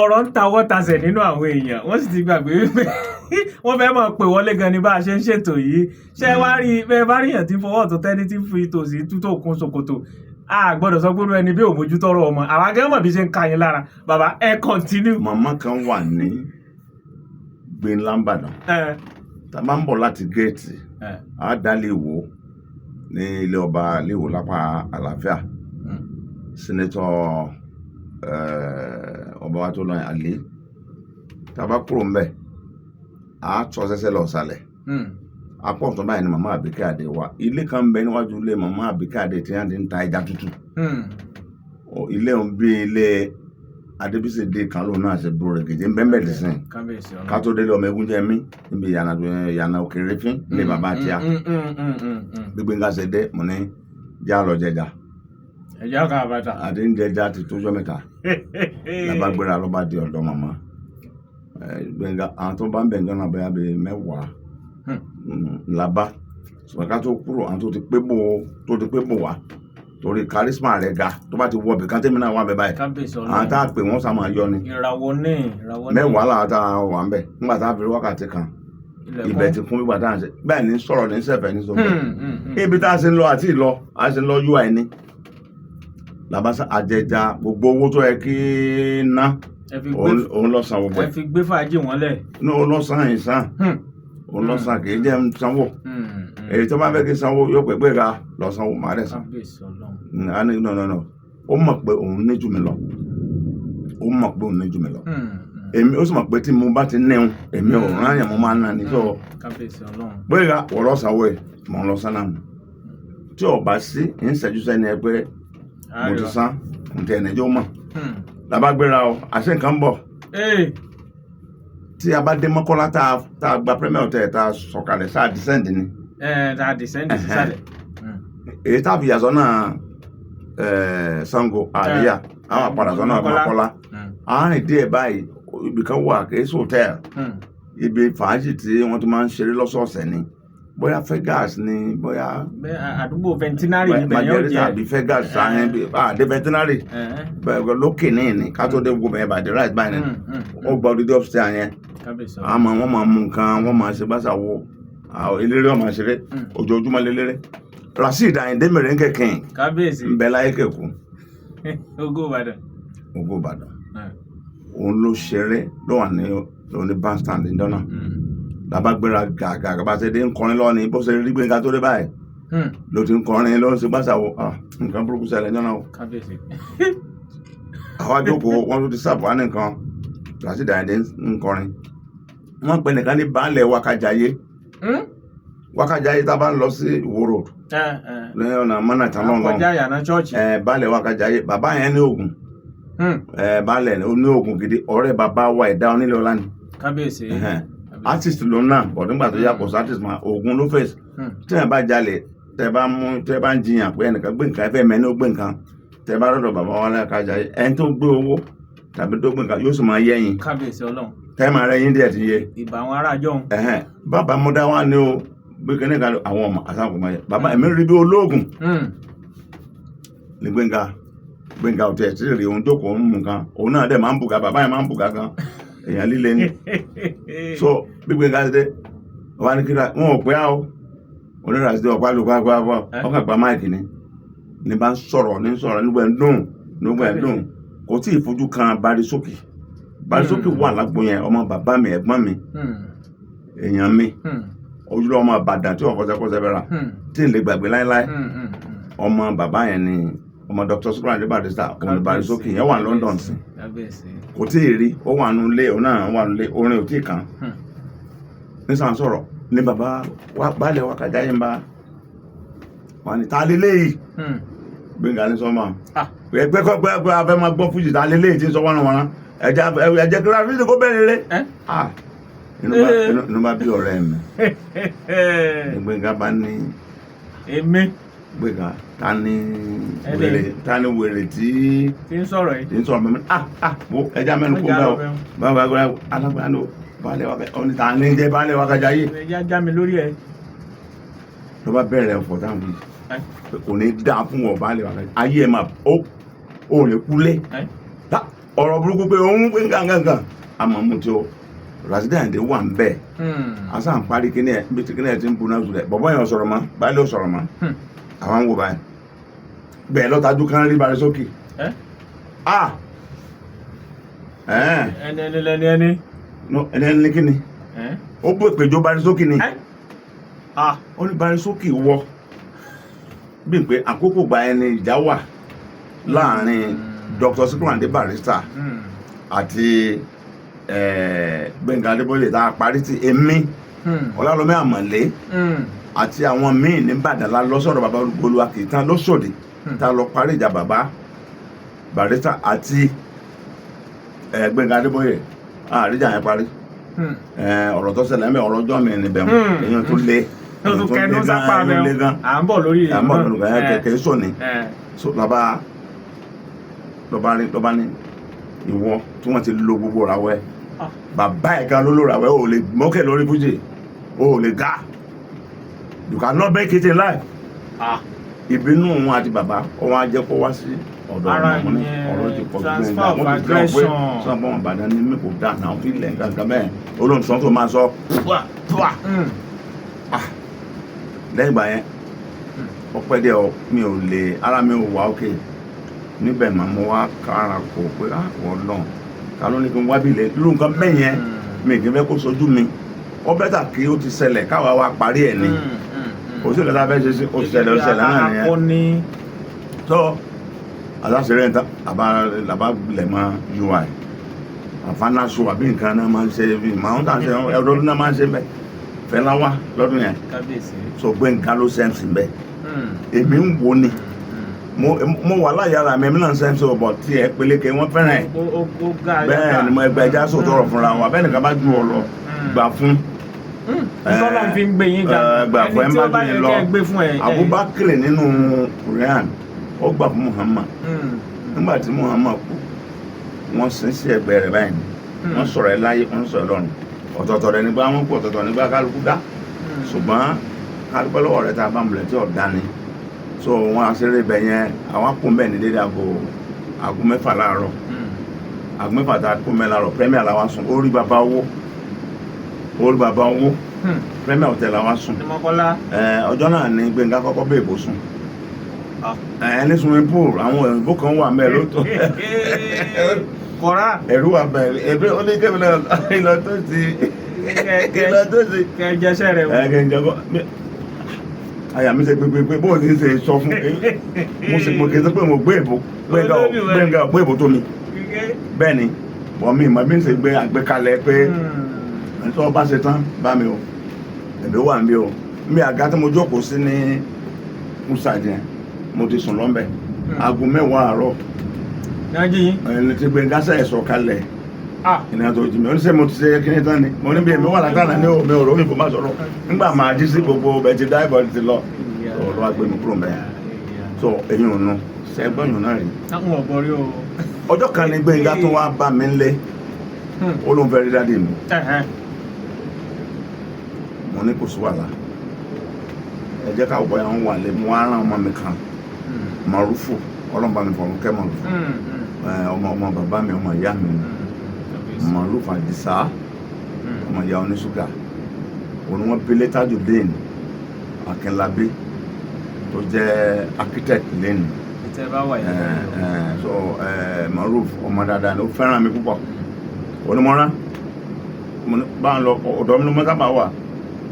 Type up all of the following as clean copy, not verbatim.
Ọ̀rọ̀ ń tawọ́ tasẹ̀ nínú àwọn èèyàn, wọ́n sì ti gbàgbé wípé wọ́n fẹ́ máa pè wọlé gan ni bá a ṣe ń ṣètò yìí. Ṣé wá rí bẹ́ẹ̀ bá ríyàn tí ń fọwọ́ tó tẹ́ni tí ń fi tòsí tútó kun ṣòkòtò, a gbọ́dọ̀ sọ pé irú ẹni bí ò mójútó ọ̀rọ̀ ọmọ. Àwa gan mọ̀ bí ṣe ń ka yín lára. Bàbá, ẹ continue. Màmá kan wà ní Gbẹ̀nlá Ìbàdàn. Tá a bá ń bọ̀ láti géètì, á dálé wò ní ilé ọba léwò lápá àlàáfíà. Senator ọba wa tó lọ yẹn àlè. Tá a bá kúrò ńbẹ̀, á tọ́ sẹ́sẹ́ lọ sàlẹ̀. Apá ọ̀tún báyìí ni màmá Àbíkẹ́ Àdé wà. Ilé kan ń bẹ níwájú ilé màmá Àbíkẹ́ Àdé tí wọ́n ti ń ta ẹja tútù. Ilé òun bí ilé Adébísí dé kan lóun náà ṣe dúró rẹ̀ gèjè ń bẹ́ẹ̀ bẹ́ẹ̀ dísìn. Kábíyèsí Ọlọ́run. Ká tó délé ọmọ egun jẹ́ mí níbi ìyànà ìyànà òkèrè fín ilé bàbá tíá. Bí Gbénga ṣe dé, mo ní já lọ jẹja. Ẹ̀jẹ̀ ọkà àbàtà. Àti ń jẹja ti tójọ́ 3. Làbá gbéra ló bá di ọ̀dọ̀ màmá. Gbénga, àwọn tó bá ń bẹ̀ ń jọ́nà bóyá bíi 10 làbá. Ṣùgbọ́n ká tó kúrò, àwọn tó ti pé bò wá torí charisma rẹ̀ ga, tó bá ti wọ ibì kan tẹ́mi náà wà bẹ́ẹ̀ báyìí. Kábíyèsí Àwọn Ọlọ́run. tá a pè wọ́n sá máa yọ ni. Ìràwọ̀ ní ìràwọ̀ ní. 10 làwọn tá a wà ń bẹ̀ nígbà tá a fi wákàtí kan. Ilẹ̀kùn. Ibẹ̀ ti kún nígbà tá à ń ṣe bẹ́ẹ̀ ní sọ̀rọ̀ ní sẹ̀fẹ̀ ní sọ̀fẹ̀. Ibi tá a ṣe ń lọ àti ìlọ a ṣe ń lọ UI ni làbáṣá àjẹjà gbogbo owó tó yẹ kí ná. Ẹ fi gbé Òun lọ san gbogbo ẹ ẹ̀. fi gbé fàájì wọn lẹ̀. Ní òun lọ san yìí san. Òun lọ san, kì í jẹ́ ń sanwó. Èyí tó bá fẹ́ kí sanwó yóò pè pé ká lọ sanwó, màá dẹ̀ san. Kábíyèsí Ọlọ́run. A ní no, no, no, ó mọ̀ pé òun ní jù mí lọ, ó mọ̀ pé òun ní jù mí lọ. Èmi ó sì mọ̀ pé tí mo bá ti níhun, èmi ò rán yàn, mo máa ń ná ni so. Kábíyèsí Ọlọ́run. Bóyá wọ́n lọ sanwó ẹ̀, mọ̀ ń lọ san náà tí ò bá sí ń ṣẹ́jú sẹ́ni ẹ pé mo ti san ǹtẹ̀ ẹ̀nẹ́jọ́ mọ̀. Làbá gbéra o, àṣẹ nǹkan ń bọ̀. Tí a bá dé Mọ́kọ́lá, tá a gba Premier Hotel, tá a sọ̀kalẹ̀ sáà descend ni. Ẹ tá a descend sísàlẹ̀. Èyí tá a fi yàtọ̀ náà Sango àríyá, àwọn àpàdà sọ́nà Mọ́kọ́lá. Mọ́kọ́lá. Àárín díẹ̀ báyìí, ibì kan wà, kì í ṣe hotel, ibi fàájì tí wọ́n ti máa ń ṣeré lọ́sọ̀ọ̀sẹ̀ ni, bóyá Vegas ni, bóyá Bẹ́ẹ̀ àdúgbò Veterinary níbẹ̀ yóò Margarita jẹ́. àbí Vegas sáyẹn bí àdé Veterinary bẹ́ẹ̀ lókè ní ìní ká tó dé gbogbo ẹ̀ bàdé right báyìí ni. Ó gba odidi upstairs yẹn. Kábíyèsí Ọlọ́run. Àmọ́ wọ́n máa mú nǹkan, wọ́n máa ṣe gbàṣà wo àwọn eléré, wọ́n máa ṣeré ojoojúmọ́ léléré. Rasheed Ayinde Merengue King. Kábíyèsí. Ń bẹ láyé kẹkù. Ògo Ìbàdàn. Ògo Ìbàdàn. Òun ló ṣeré ló wà ní òun ní bandstand ní dọ́nà. Làbá gbéra gàgà, bá ṣe dé ń kọrin lọ́wọ́ ni bó ṣe rí Gbénga tó dé báyìí ló ti ń kọrin, ló ń ṣe gbàṣà wo. Ah, nǹkan burúkú ṣẹlẹ̀ ní ọ̀nà o. Kábíyèsí. Àwa jókòó, wọn tó ti sáàpù wá nìkan, Rasheed Ayinde ń kọrin. Wọ́n pè nìkan ní baálẹ̀ Wákàjáyé. Wákàjáyé, tá a bá ń lọ sí Ìwó Road ní ọ̀nà mọ́nà tán lọ́nà. Kọjá ìyànà chọ́ọ̀chì. Ẹ baálẹ̀ Wákàjáyé, bàbá yẹn ní oògùn. Ẹ baálẹ̀ ó ní oògùn gidi, ọ̀rẹ́ bàbá wa ẹ̀dá onílé ọlá ni. Kábíyèsí. Ẹhẹ́n. Artist ló ń nà bọ̀ nígbà tó yà kó sí artist ma, oògùn ló fèsì. Tí ẹ bá jalè, tẹ bá mú, tẹ bá ń jiyàn pé ẹnìkan gbé nǹkan, ẹ fẹ́ mẹ́ni ó gbé nǹkan, tẹ bá rọ̀dọ̀ bàbá wa Wákàjáyé, ẹni tó gbé owó tàbí tó gbé nǹkan yóò sì máa yẹ́yìn. Kábíyèsí Ọlọ́run. Tẹ́ máa rẹ́ yín díẹ̀ ti yé. Ìbà àwọn ará àjọhùn. Ẹ̀hẹ́n, bàbá mọ́dá wa ni o bí kíní kan àwọn ọmọ àtàwọn ọmọ yẹn, bàbá ẹ̀mí rí bí olóògùn ní Gbénga. Gbénga ò tẹ̀ sí rí òun jókòó ń mú nǹkan, òun náà dẹ̀ máa ń bùgà, bàbá yẹn máa ń bùgà gan, èèyàn líle ni. So bí Gbénga ṣe dé wà ní kíra wọn ò pé á o onírà sí ọ̀pá lù pápá ọkàn gba mic ni ní bá ń sọ̀rọ̀ ní sọ̀rọ̀ nígbà ń dùn, nígbà ń dùn. Kò tí ì fojú kan Barisókì. Barisókì wà lágbo yẹn, ọmọ bàbá mi, ẹ̀gbọ́n mi, èèyàn mi, ojúlówó ọmọ Ìbàdàn tí wọ́n kọ́sẹ́kọ́sẹ́ bẹ́ra tí n lè gbàgbé láéláé. Ọmọ bàbá yẹn ni ọmọ Dr. Sikiru Ayinde Barrister, òun ni Barisókì yẹn wà ní London sí. Kò tí ì rí, ó wà nù lé, òun náà wà nù lé, orin ò tí ì kàn. Nísàn sọ̀rọ̀ ní bàbá wa baálẹ̀ wa Kájáyé ń bá wà ní ta lélẹ́yìí. Gbénga ní sọ́mà pé kọ́ pé abẹ́ máa gbọ́ fújì, ta lélẹ́yìí tí ń sọ wọ́n wọn ẹ̀jẹ̀ ẹ̀jẹ̀ kí ló kó bẹ̀rẹ̀ lé. Ah, inú bá bí ọ̀rẹ́ mi ní Gbénga bá ní Èmi. Gbénga, ta ni wèrè, ta ni wèrè tí tí ń sọ̀rọ̀ yìí. Tí ń sọ̀rọ̀ mẹ́rin. Ah ah, wo ẹja mẹ́nu kó bẹ́ẹ̀ o, báwo báwo alágbára ni o, baálẹ̀ wa kẹ́ ọ ní ta ni jẹ́ baálẹ̀ wa Kájáyé. Ẹja já mi lórí ẹ. Ló bá bẹ̀rẹ̀ ọ̀fọ̀ táwọn yìí pé kò ní dáa fún wọn, baálẹ̀ wa Kájáyé, ayé ẹ̀ máa ó ò lè kúlé. Ọ̀rọ̀ burúkú pé òun pé nǹkan àmọ́ mu tí o Rasidi Ayinde wà ń bẹ̀. Asa ń parí kíní ẹ̀ bí kíní ẹ̀ ti ń buná julẹ̀, bọ̀bọ́ yẹn ò sọ̀rọ̀ mọ́, báyìí ló sọ̀rọ̀ mọ́. Àwọn ń wò báyìí bẹ́ẹ̀ lọ́tajú kan rí bari sókè. Ẹ́? Ah, ẹ̀ẹ́n. Ẹni ẹni lẹni ẹni. No, ẹni ẹni kíni? Ẹ́? Ó bó ìpèjọ bari sókè ni. Ẹ́? Ah. Ó ní bari sókè wọ bí pé àkókò gba ẹni ìjà wà láàrin Dr. Sikiru Ayinde Barrister àti Gbẹ́ngà Adébóyè tá a parí ti èmi, Ọlálọ́mí Àmọ̀lé àti àwọn míì ní Ìbàdàn la lọ sọ̀rọ̀ bàbá Olúwa kì í tán lóṣòdì, tá a lọ parí ìjà bàbá Barrister àti Gbẹ́ngà Adébóyè. Àríjà yẹn parí. Ọ̀rọ̀ tó ṣẹlẹ̀ ń bẹ, ọ̀rọ̀ ọjọ́ mi níbẹ̀ mọ́. Èèyàn tó lé, Tó tún kẹnu sápá èèyàn tó lé bẹ́ẹ̀ gan. À ń bọ̀ lórí À ń bọ̀ lórí ẹ̀. Kẹ̀kẹ́ sọ̀ni. So lọ́ba lọ́ba ní lọ́ba ní ìwọ tí wọ́n ti lo gbogbo ràwẹ́, bàbá ẹ̀ kan ló lò ràwẹ́, o ò lè mọ́kẹ́ lórí fújì, o ò lè ga, you cannot make it in life. Ìbínú òun àti bàbá òun á jẹ́ kó wá sí ọ̀dọ̀ Ara ọmọ ní ìyẹn ọ̀rọ̀ ti pọ̀ ju transfer Gbẹ̀ngà of wọ́n ti jẹ́ pé aggression. sọ́nà Ìbàdàn ní mi kò dá náà fi lẹ̀ nǹkan bẹ́ẹ̀, olóhùn sọ́n tó máa sọ púà púà. Lẹ́yìn ìgbà yẹn, ọpẹ́ díẹ̀ ọ, mi ò lè, ara mi ò wá òkè níbẹ̀ mà, mo wá kára kò pé ah, wọ́n lọ́n ká ló ní kí n wá bí ilẹ̀ irú nǹkan bẹ́ẹ̀ yẹn, mi kì í fẹ́ kó sojú mi. Ó better kí ó ti ṣẹlẹ̀ káwa wá parí ẹ̀ ni. Kò sí ìlọ́ta fẹ́ ṣe sí, ó ti ṣẹlẹ̀, ó ṣẹlẹ̀ náà nìyẹn. Akọni. Tó aláṣẹrẹ ń ta àbá làbá lẹ̀ mọ́ ui àfánáṣọ àbí nǹkan náà máa ń ṣe bí màá ń tà ṣe ọdọọdún náà máa ń ṣe bẹ́ẹ̀ Fẹlá wá lọ́dún yẹn. Kábíyèsí. So Gbẹ̀ngà ló sẹ́ǹsì bẹ́ẹ̀, èmi ń wo ni, mo wà láyé ara mi, èmi náà ń sẹ́ǹsì ọ̀bọ̀ tí ẹ peléke, wọ́n fẹ́ràn ẹ̀. Ó ga. Bẹ́ẹ̀ ni mo ẹgbẹ́ ẹja sòtọ̀rọ̀ ọ̀rọ̀ fúnra wa bẹ́ẹ̀ nìkan bá ju ọ lọ, gbà fún. Tọ́lọ́ fi ń gbé yín ga. Gbà fún ẹ ẹni tí má ó bá jù yẹ yín lọ. kẹ́ ẹ gbé fún ẹ. Abubakar nínú Quran, ó gbà fún Muhammad. Nígbà tí Muhammad kú, wọ́n sin sí ẹgbẹ́ rẹ̀ báyìí ni wọ́n sọ̀rọ̀ ẹ láyé, wọ́n sọ̀rọ̀ ẹ lọ́run, ọ̀tọ̀ọ̀tọ̀ rẹ̀ nígbà wọn kú, ọ̀tọ̀ọ̀tọ̀ nígbà kálukú dá, ṣùgbọ́n kálukú lọ́wọ́ rẹ̀ tá a bá múlẹ̀ tí ọ̀dá ni. So wọ́n aṣeré ibẹ̀ yẹn, àwọn akún bẹ́ẹ̀ ní dédé aago 6 láàárọ̀. Aago 6 tá a kún bẹ́ẹ̀ láàárọ̀, Premier làwọn sùn, orí bàbá owó, orí bàbá owó, Premier Hotel làwọn sùn. Ní Mọ́kọ́lá. Ọjọ́ náà ni Gbẹ̀ngà kọ́kọ́ bẹ́ẹ̀ bó sùn ní swimming pool, àwọn òyìnbó kan wà mẹ́ẹ̀ lóòótọ́. Kọ́ra. Ẹ̀rú wà bẹ́ẹ̀, ẹ̀bí ó ní kébìlẹ̀ ìlọ tó ti ìlọ tó ti. Kẹ jẹsẹ rẹ wò. Ẹ kẹ́ ń jẹ́ kọ́ àyà mi ṣe pépépé bó o ní ṣe sọ fún mo sì mo kì í sọ pé mo gbé èbó, Gbẹ̀ngà ò Gbẹ̀ngà ò gbé èbó tó mi bẹ́ẹ̀ ni wọ́n mi ìmọ̀ bí n ṣe gbé àgbékalẹ̀ pé ẹni tó bá ṣe tán bá mi o, ẹ̀mí wà ń bí o mi àga tí mo jókòó sí ní musa yẹn, mo ti sùn lọ́nbẹ̀ aago 10 àárọ̀. Náà jí yín. Ẹni tí Gbẹ̀ngà sẹ̀ sọ kalẹ̀ ìrìn àjò jì mí, ó ní sẹ́ mo ti ṣe kíní tán ni, mo ní bí èmi wà látàná ní omi òrò òyìnbó má sọ̀rọ̀ nígbà máa jí sí gbogbo bẹ́ẹ̀ ti dá ìbọn ti lọ ọ̀rọ̀ wa gbé mi kúrò mẹ́ẹ̀. So eyín ò nu sẹ́gbọ́n yòó náà rí. Táwọn ọ̀bọ rí o. Ọjọ́ kan ní Gbẹ̀ngà tó wá bá mi lé, ó ló ń fẹ́ rí daddy mi. Mo ní kò sí wàhálà, ẹ jẹ́ ká wọ ẹ̀hún wà lé. Mo wá rán ọmọ mi kan, Màrúfù, ọlọ́mọba mi fọ̀rùn kẹ́ Màrúfù, ọmọ ọmọ bàbá mi, ọmọ ìyá mi, Màrúfù Àdìsá, ọmọ ìyá oníṣúgà, òun ni wọ́n bí Tajudeen Akínlábí tó jẹ́ architect lẹ́nu. Ìtẹ́ bá wà yìí. So Maruf ọmọ dáadáa ni, ó fẹ́ràn mi púpọ̀, onímọ̀ràn mo ní bá ń lọ ọ̀dọ̀ mi ló mọ́ sábà wà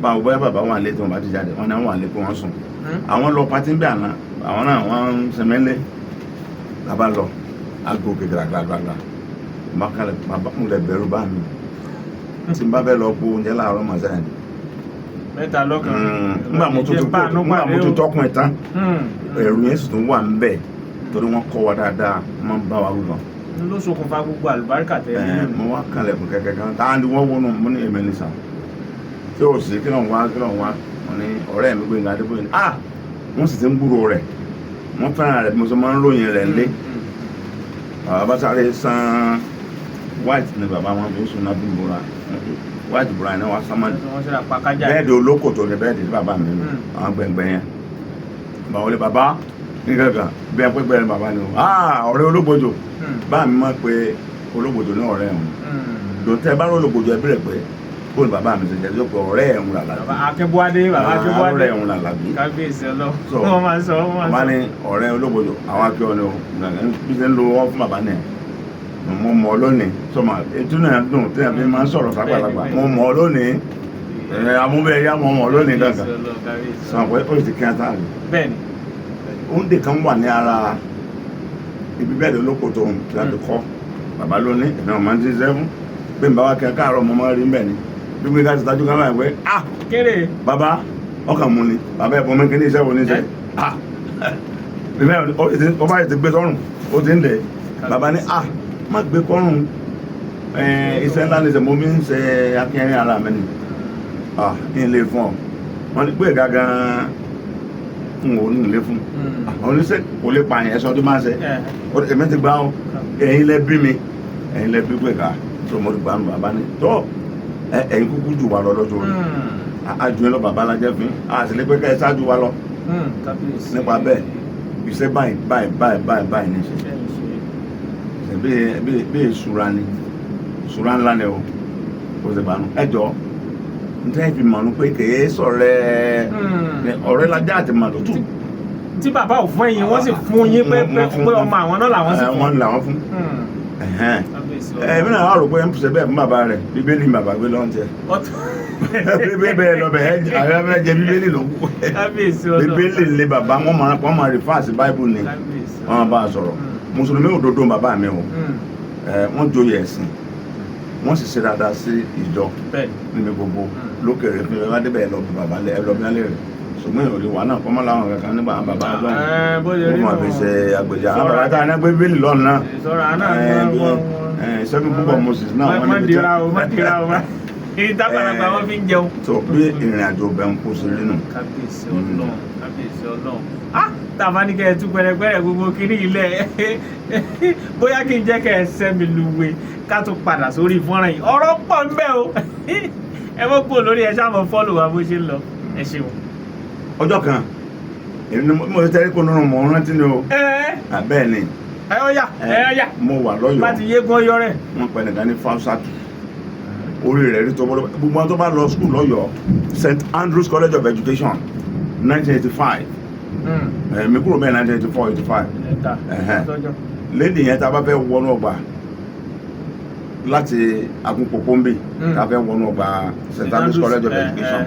báwo, bóyá bàbá wà lé tí wọ́n bá ti jáde, wọ́n ní àwọn wà lé pé wọ́n sùn, àwọn lọ party ń bẹ àná, àwọn náà wọ́n ń sinmi lé. Bàbá lọ aago gbàgbàgbàgbà bá kalẹ̀, bàbá mo lè bẹ̀rù bá mi tí n bá fẹ́ lọ kó oúnjẹ láàárọ̀ màá sẹ́yìn. Mẹ́ta lọ́kàn. Nígbà mo tún nígbà mo tún tọkùn ẹ̀ tán, ẹ̀rù yẹn sì tún wà ń bẹ̀ torí wọ́n kọ́ wa dáadáa, wọ́n máa ń bá wa wí gan. Ló ṣokùnfà gbogbo àlùbáríkà tẹ́ ẹ ní. Mo wá kalẹ̀kùn kẹ̀kẹ́ kan tá a ní wọ́n wọnú, mo ní èmi ní sà tí o sì kí ló ń wá, kí ló ń wá? Mo ní ọ̀rẹ́ mi Gbénga Adébóyè ní. Ah, wọ́n sì ti ń gbúrò rẹ̀, wọ́n fẹ́ràn rẹ̀ bí mo ṣe máa ń ròyìn rẹ̀ lé. Bàbá bá sáré san white ni bàbá wọn fi ń sun náà bí bora white bora ni wọ́n sán mọ́ Wọ́n ṣe àpàkájà. bẹ́ẹ̀dì olókòtò ni bẹ́ẹ̀dì tí bàbá mi nù, àwọn gbẹ̀ngbẹ̀ yẹn. Bàbá wọlé, bàbá ní kankan bí ẹ pẹ́pẹ́ ni bàbá ni o, ah, ọ̀rẹ́ ológbòjò bá mi mọ̀ pé Ológbòjò ní ọ̀rẹ́ ẹ̀hún lótẹ́ bá rólógbòjò ẹbí rẹ̀ pé bó ni bàbá mi ṣe jẹ́ pé ọ̀rẹ́ ẹ̀hún làlàbí. Bàbá Akínbọ́adé, bàbá Akínbọ́adé. Ọ̀rẹ́ ẹ̀hún làlàbí. Kábíyèsí Ọlọ́run. So, Wọ́n máa ń sọ, wọ́n máa ń bàbá sọ. ní ọ̀rẹ́ Ológbòjò àwọn akíọ́ ni o, bí ṣe ń lo ọwọ́ fún bàbá nìyẹn. Mo mọ̀ ọ́ lónìí, sọmọ ètò náà dùn tí a fi máa ń sọ̀rọ̀ sápàlápà. Mo mọ̀ ọ́ lónìí, ẹ̀ amúbẹ̀yà, mo mọ̀ ọ́ lónìí kankan. Kábíyèsí Ọlọ́run, kábíyèsí. Sọ pé ó sì kí á táàrí. Bẹ́ẹ̀ni. Oúnjẹ kan wà ní ara ibi bẹ́ẹ̀ ló lóko tó ń tí a fi kọ́ bàbá lónìí. Èmi ọ̀ máa ń ti sẹ́fún pé n bá wa kẹ́ káàárọ̀, mo máa rí mbẹ́ ni bí gbé ká ti tajú ká báyìí pé ah, Kéré. Bàbá ọkàn mu ni bàbá ẹ̀ bọ́ mi kí ní iṣẹ́ wo ní iṣẹ́, ah, ìbẹ́ ó bá yẹ ti gbé sọ́rùn, ó ti ń dẹ̀. Bàbá ní, ah, má gbé kọ́rùn, iṣẹ́ ńlá ní sẹ́ mo mi ń ṣe akẹ́rin ara mi ni, ah, ní ilé fún ọ. Wọ́n ní pé gángan n ò ní ilé fún àwọn oníṣẹ́ kò lè pààyàn, ẹ̀sọ́ tó máa ń ṣe. Èmi ti gbà ó, ẹ̀yin lẹ bí mi, ẹ̀yin lẹ bí pé ká tó mo ti gbà nù. Bàbá ní tó ẹ̀yin kúkú jù wá lọ lọ́jọ́ orí, àjù yín lọ, bàbá alájẹ́ fín àti lè pé ká ẹ ṣáájú wa lọ. Kábíyèsí. Nípa bẹ́ẹ̀, iṣẹ́ báyìí báyìí báyìí báyìí báyìí ní ṣe. Iṣẹ́ ń ṣe. Bí ìṣúra ni, ìṣúra ńlá ni o. Kò sì bá nu ẹ jọ n tẹ́ fi mọ̀ nu pé kèé sọ̀rẹ́ ọ̀rẹ́ lajá àti màlútù. Tí bàbá ò fún ẹ̀yin, wọ́n sì fún yín pé pé ọmọ àwọn náà làwọn sì fún. Wọ́n làwọn fún. Kábíyèsí. Ẹ̀mí náà wà rò pé ń ṣe bẹ́ẹ̀ fún bàbá rẹ̀. Bíbélì ni bàbá gbé lọ́n tiẹ̀. Bíbélì bẹ́ẹ̀ lọ bẹ́ẹ̀, àwọn fẹ́ jẹ bíbélì ló kú. Kábíyèsí Ọlọ́run. Bíbélì lé bàbá, wọ́n máa refer sí báíbù ni. Kábíyèsí. Wọ́n máa bá a sọ̀rọ̀. Mùsùlùmí òdodo bàbá mi o. Wọ́n joyè ẹ̀sìn, wọ́n sì ṣe dáadáa sí ìjọ níbi gbogbo lókèrè fún ẹ bá débẹ̀, ẹ lọ bí bàbá lẹ, ẹ lọ bí alẹ́ rẹ̀. Ṣùgbọ́n ìròlé wà náà kọ́mọ́ láwọn kankan nígbà àwọn bàbá àgbà Ẹ, bó ṣe rí wọ́n máa fi nù. ṣe àgbèjà àwọn Sọ́ra. bàbá tá a ní gbé bíbélì lọ́nà náà. Sọ́ra náà. Seven book of Moses náà wọ́n Má níbi tí dira o, má dira o, má ìtàgbàlagbà wọn fi ń jẹun. Tó bí ìrìn àjò bẹ̀ ń kó sí rí nù. Kábíyèsí Ọlọ́run, kábíyèsí Ọlọ́run. Ah, tá a bá ní kẹ́ ẹ tú pẹrẹpẹrẹ gbogbo kiri ilẹ̀, bóyá kí n jẹ́ kẹ́ ẹ sẹ́mi luwe ká tó padà sórí fọ́nrán yìí. Ọ̀rọ̀ pọ̀ ń bẹ o. Ẹ mọ́ kúrò lórí ẹ, ṣáà mọ́ follow wa bó ṣe ń lọ. Ẹ ṣeun. Ọjọ́ kan, èmi ni mo ti tẹ́rí kó nínú mọ̀ ń rántí ni o. Ẹ. Bẹ́ẹ̀ ni. Ẹ ó yá, ẹ ó yá. Mo wà lọ́yọ̀ọ́. Bá ti yégun ọyọ rẹ. Wọ́n pẹ̀ nìkan ní Fáwùsàtù, orí rẹ̀ rí tó bọ́lọ́. Gbogbo àwọn tó bá lọ school lọ́yọ̀ọ́, St Andrews College of Education, 1985, mi kúrò bẹ́ẹ̀ 1984, 85. Ẹ̀ta. Ẹ̀hẹ́n. Tọ́jọ́. Lẹ́yìn yẹn, tá a bá fẹ́ wọnú ọgbà láti Agunpòpó ń bì, tá a fẹ́ wọnú ọgbà St Andrews College of Education,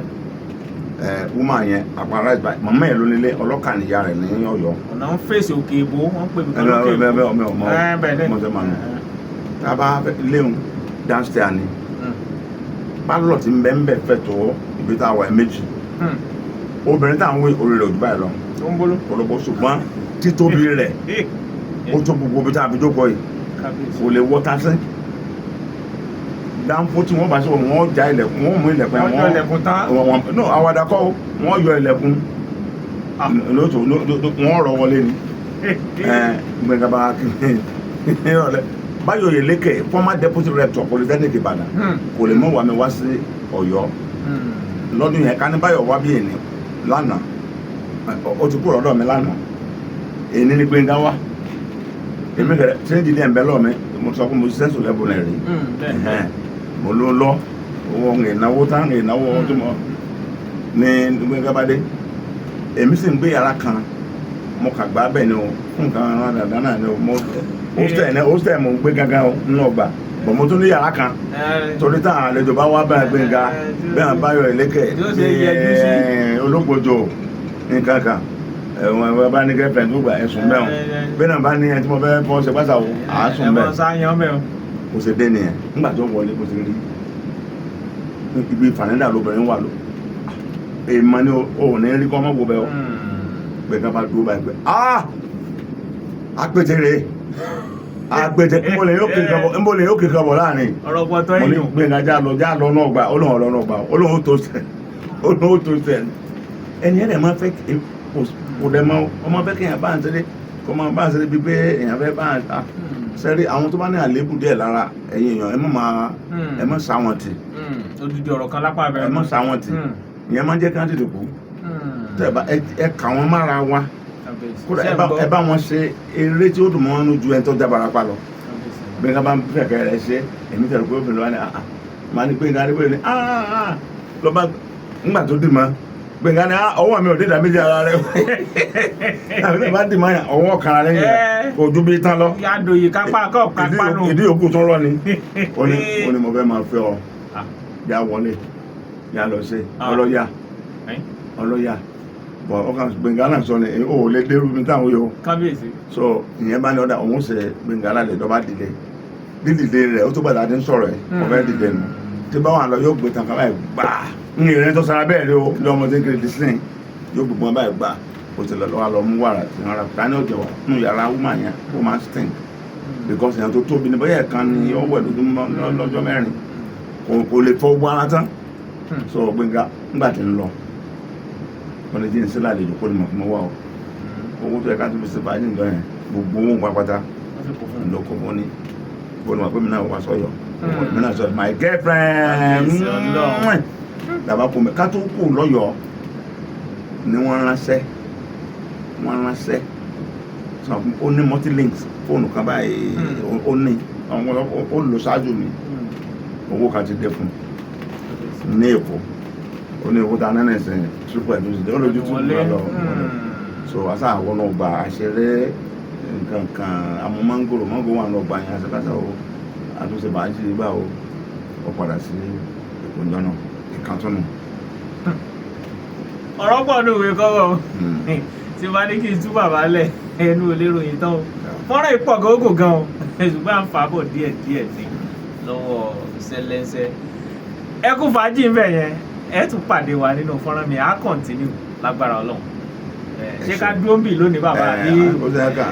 woman yẹn àpá right by màmá yẹn ló nílé, ọlọ́kà níyà rẹ̀ ní Ọ̀yọ́. Ọ̀nà ń fèsì òkè ìbò, wọ́n ń pè mí kan ẹ lókè bẹ́ẹ̀ ìbò. bẹ́ẹ̀ ọmọ ọmọ Ẹ, bẹ́ẹ̀ ni. ọmọ tẹ máa nù tá a bá fẹ́ léwu downstairs ni pálọ̀ tí ń bẹ́ ń bẹ̀ fẹ́ tó ibi tá a wà méjì. Obìnrin tá à ń wé, orí rẹ̀ ò jù báyìí lọ. Tó ń bolo. Ọ̀pọ̀lọpọ̀, ṣùgbọ́n títóbi rẹ̀ ó tó gbogbo ibi tá a fi jókòó yìí. Kábíyèsí. Kò lè wọ́ tasí dáńfó tí wọ́n bá sọ, wọ́n já ilẹ̀kùn, wọ́n mú ilẹ̀kùn. Wọ́n yọ ilẹ̀kùn tán. No, àwàdà kọ́ o, wọ́n yọ ilẹ̀kùn lóòótọ́, wọ́n rọ wọlé ni. Gbẹ̀ngàn bá Báyọ̀ Oyèlékè, former deputy rector Polytechnic Ìbàdàn, kò lè mú wa mi wá sí Ọ̀yọ́ lọ́dún yẹn. Ká ní Báyọ̀ wá bí èní lánàá, ó ti kúrò lọ́dọ̀ mi lánàá, èní ni Gbẹ̀ngàn wá. Èmi kẹrẹ change díẹ̀ ń bẹ lọ́ọ̀ mi. Mo sọ pé mo ṣiṣẹ́ sùn lẹ́bùn rẹ̀ rí. Bẹ́ẹ̀. Mo ló lọ owó ń ìnáwó tán, ìnáwó tó mọ ní Gbẹ̀ngàn bá dé. Èmi sì ń gbé yàrá kan, mo kà gbá bẹ́ẹ̀ ni o, fún nǹkan dáadáa náà ni o. Mo hostel ní hostel mo ń gbé gángan o nínú ọgbà bọ̀, mo tún ní yàrá kan torí táwọn àlejò bá wá bá Gbẹ̀ngà bẹ́ẹ̀, Báyọ̀ Ìlékè, Tí ó ṣe yẹjú sí. Ológbòjò nǹkan kan, ẹ̀wọ̀n ẹ̀wọ̀n bá ní girlfriend tó gbà ẹ̀sùn bẹ́ẹ̀ bẹ́ẹ̀ náà bá ní ẹni tí mo fẹ́ fọ́ ṣe pàṣàwò àásùn Ẹ bẹ́ẹ̀. mọ sáyán bẹ́ẹ̀ o. Kò ṣe dé nìyẹn. Nígbà tó wọlé, kò ṣe rí ibi fànídà lóbìnrin wà ló èèmọ̀ ni o ò ní rí kọ́ ọmọ wo bẹ́ẹ̀ o. Gbẹ̀ngàn bá dúró báyìí pé, ah, apètè rèé, apètè nbọ lè yóò kéka bọ̀ láàrin. Ọ̀rọ̀ pọ̀tọ́ Mo ní ẹ̀yìn. Gbẹ̀ngàn já lọ, já lọ náà gbà. Ó lóun ọ̀lọ́ náà gbà, ó lóun tó sẹ̀, ó lóun tó sẹ̀. Ẹni ẹ̀ dẹ̀ máa fẹ́ kò dẹ̀ máa ọmọ fẹ́ kéèyàn bá ń ṣeré, kó máa bá ń ṣeré bíi pé èèyàn fẹ́ bá ń ta sẹ́rí. Àwọn tó bá ní àléébù díẹ̀ lára, ẹ̀yin èèyàn, ẹ má máa ẹ má sá wọn tì. Odidi ọ̀rọ̀ kan lápá Ẹ abẹ́rẹ́. má sá wọn tì. Ìyẹn máa ń jẹ́ kí wọ́n tètè kú. Tẹ́ ẹ bá ẹ kà wọ́n mára wa kódà, ẹ bá wọn ṣe eré tí ó dùn mọ́ wọn ju ẹni tó jábára pa lọ. Gbẹ̀ngà bá ń fẹ̀kẹ́ rẹ̀ ṣe, èmi tẹ̀lé pé obìnrin wa ni, ah, màá ní Gbẹ̀ngà ní bóyá ní, ah, lọ́ba ńgbà tó dì mọ́ Gbẹ̀ngà ní, ah, ọwọ́ mi ò dé ìdá méjì ara rẹ̀, àbí tó bá dì mọ́ yàn, ọwọ́ kan ara lẹ́yìn rẹ̀ kò ju bí tán lọ. Yàdòyè kápá kọ́ kápá nù. Ìdí yòókù tó rọ ni ó ní mo fẹ́ máa fẹ́ ọ. Yà wọlé, yà lọ sí ọlọ́yà ọlọ́yà bọ̀ ọkàn Gbẹ̀ngà náà sọ ni ó lè dérú mi táwọn yòó. Kábíyèsí. So ìyẹn bá ní ọ̀dà òun ṣe Gbẹ̀ngà lálẹ́ dọ́ba dìde dídìde rẹ̀, ó tó gbàdá ti ń sọ̀rọ̀ ẹ̀, mo fẹ́ dìde nù tí bá wà lọ, yóò gbé tàn kábàáyé gbà ń yẹrẹ tó sara bẹ́ẹ̀ ni ó ní ọmọ tí ń kiri dísìn, yóò gbogbo wọn báyìí gbà, ó ti lọ lọ́wọ́ lọ mú wàrà tí wọ́n rà tani ó jẹ wà nínú yàrá woman yẹn, ó máa stink because èèyàn tó tóbi ní bóyá ẹ̀kan ni ó wẹ̀ lójúmọ́ lọ́jọ́ 4, kò lè fọ gbogbo ara tán. So Gbẹ̀ngà ńgbà tí ń lọ, wọ́n lè jí ní sílẹ̀ àlejò kó ní mọ̀ fún mi wá o, owó tó yẹ ká tó fi ṣe fàájì nǹkan yẹn, gbogbo owó pápátá Wọ́n sì kó fún un. Ló kó fún ní kó ní wà pé mi náà wá sọ́yọ́, mi náà sọ my girlfriend. Kábíyèsí Ọlọ́run. Dàbà kò mẹ ká tó kù lọ́yọ̀ọ́ ni wọ́n ránṣẹ́, wọ́n ránṣẹ́ sọ fún ó ní multi-links fóònù kan báyìí. Ó ní àwọn ó lò ṣáájú mi. Owó kan ti dé fún un ní Èkó, ó ní owó tá a nánà ẹsẹ̀ triple ẹ̀ tó ti dé, ó lójú tó Wọlé. lọ so asa àwọn ọgbà àṣẹrẹ nǹkan kan, àmú mángòrò, mángòrò wà ní ọgbà yẹn, àṣẹkáṣà o, àtúnṣe bàájì gbà o, ó padà sí Èkó ńjọ́ náà, ìkan tó nù. Ọ̀rọ̀ pọ̀ ní òwe kọ́kọ́ tí bá ní kí n tú bàbá lẹ̀, ẹnu ò lè ròyìn tán o. Fọ́nrán ìpọ̀ gógó gan o, ṣùgbọ́n à ń fà á bọ̀ díẹ̀ díẹ̀ ní lọ́wọ́ sẹ́lẹ́sẹ́. Ẹ kú fàájì ń bẹ̀ yẹn, ẹ tún pàdé wa nínú fọ́nrán mi, á continue lágbára Ọlọ́run. Ṣé ká dúró ń bì lónìí, bàbá, àbí? Ó ṣe ká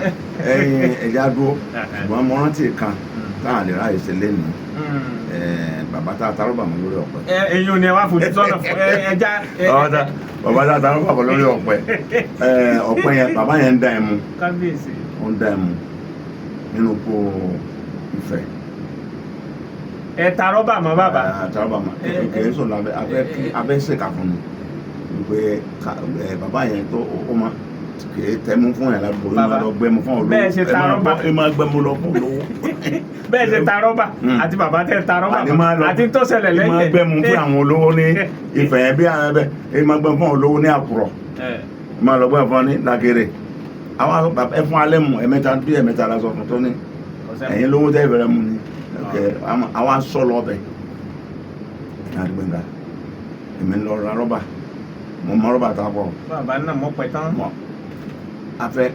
ẹyin ẹja dúró, ṣùgbọ́n mo rántí kan tá a lè ráyè ṣe lẹ́nu, bàbá tá a tarọ́ bàmọ́ lórí ọ̀pẹ. Ẹ̀yin ò ní ẹ wá fojú sọ́nà fún ẹja. Bàbá tá a tarọ́ bàmọ́ lórí ọ̀pẹ, ọ̀pẹ yẹn, bàbá yẹn ń dá ẹmu. Kábíyèsí. Ó ń dá ẹmu nínú kó Ifẹ̀. Ẹ ta rọ́bà mọ́ bàbá. Tarọ́ bàmọ́ kì í sọ̀rọ̀ abẹ́ abẹ́ ṣèkà fún mi wípé bàbá yẹn tó ó máa kì í tẹmu fún yẹn ládùúgbò, ó máa lọ gbẹmu fún olówó. Bẹ́ẹ̀ ṣe ta rọ́bà. Ẹ máa gbẹmu lọ fún olówó. Bẹ́ẹ̀ ṣe ta rọ́bà àti bàbá tẹ ta rọ́bà àti tó ṣẹlẹ̀ lẹ́yìn. Ẹ máa gbẹmu fún àwọn olówó ní Ifẹ̀ yẹn bí àwọn ẹbẹ, ẹ máa gbẹmu fún àwọn olówó ní Àkùrọ̀, ẹ máa lọ gbẹmu fún ní Làkèrè. Àwọn ẹ fún alẹ́ mu ẹ̀mẹ́ta bí ẹ̀mẹ́ta la sọ fún tó ní ẹ̀yin lówó tẹ́ ìbẹ̀rẹ̀ mu ni àwọn asọ lọ bẹ̀ ní àdúgbò èmi ń lọ ra rọ́bà, mo mọ rọ́bà tá a pọ̀. Bàbá náà mọ̀ pẹ́ tán. Afẹ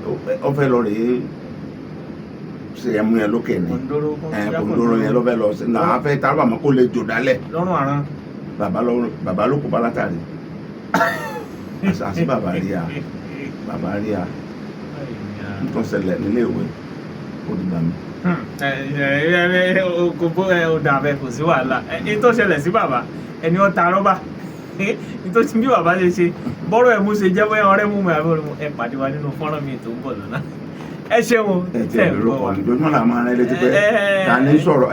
ọfẹ lọ rèé ṣe ẹmu yẹn lókè ni, kòndóró yẹn ló fẹ́ lọ sí náà, afẹ tá a bá mọ kó lè jò dálẹ̀. Lọ́rùn àrán. Bàbá lọ, bàbá ló kó bá látàrí àti bàbá rí a, bàbá rí a, nǹkan ṣẹlẹ̀ nílé ìwé, ó ti gbà mí. Kò bó ẹ ò dàbẹ, kò sí wàhálà. Ẹ tó ṣẹlẹ̀ sí bàbá ẹni ó ta rọ́bà, tó ti bí bàbá ṣe ṣe bọ́rọ̀ ẹ̀ mú ṣe jẹ́, bóyá ọ̀rẹ́ mú mi àbí ọ̀rẹ́ mú ẹ, pàdé wa nínú fọ́nrán mi tó ń bọ̀ lọ́nà. Ẹ ṣeun. Ẹ ti ẹ lérò kọ́ ni lójúmọ́ làwọn máa ń rẹ́ létí pé ta ni sọ̀rọ̀.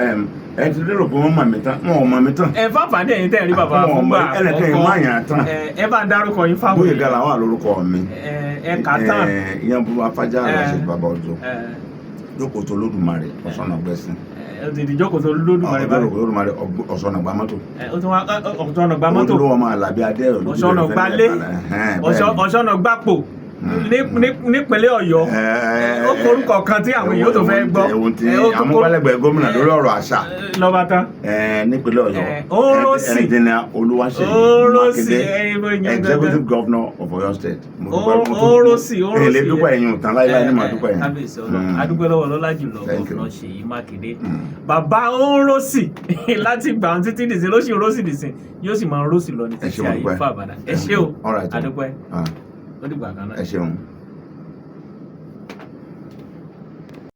Ẹ ti lérò pé wọ́n mọ̀ mí tán, wọn ò mọ̀ mí tán. Ẹ fáfàdé ẹ̀yin tẹ́ ẹ rí bàbá fún gbà àkọ́kọ́, ẹ bá ń dárúkọ yín fáwọn. Gbóyèga làwọn àlórúkọ mi. Ẹ kà tán. Ìyẹn burú afájá aláṣẹ bàbá ọjọ́ jókòó tó Olódùmarè ọ̀sán ọ̀gbẹ́sìn. Òdìdí jókòó tó Olódùmarè báyìí. Jókòó tó Olódùmarè ọ̀sán ọ̀gbà mọ́tò. Ó tún wá ọ̀sán ọ̀gbà mọ́tò. Olówó ọmọ Àlàbí adé ọ̀rọ̀. Ọ̀sán ọ̀gbà lé, ọ̀sán ọ̀gbà pò nípínlẹ̀ Ọ̀yọ́, ó korúkọ kan tí àwọn èèyàn tó fẹ́ gbọ́. Ẹ̀wọ̀n tí amúgbálẹ́gbẹ̀ẹ́ gómìnà lórí ọ̀rọ̀ àṣà lọ́ba tán. Nípínlẹ̀ Ọ̀yọ́, ẹnìjìnìà Olúwaṣeyì Mákindé, executive governor of Ọ̀yọ́ State. Órósì, órósì. Èlé dúpẹ́ ẹ̀yìn òtán láíláí ní màá dúpẹ́ yẹn. Kábíyèsí Ọlọ́run, adúpẹ́ lọ́wọ́ lọ́lá jùlọ Governor Ṣèyí Mákindé. Bàbá órósì láti gbà ọ́n títí dìsín ló sì rósì dìsín, yóò sì máa rósì lọ ní títí ayé fún àbàdà. Ẹ ṣé o, adúpẹ́, ó dìgbà kan náà. Ẹ ṣeun.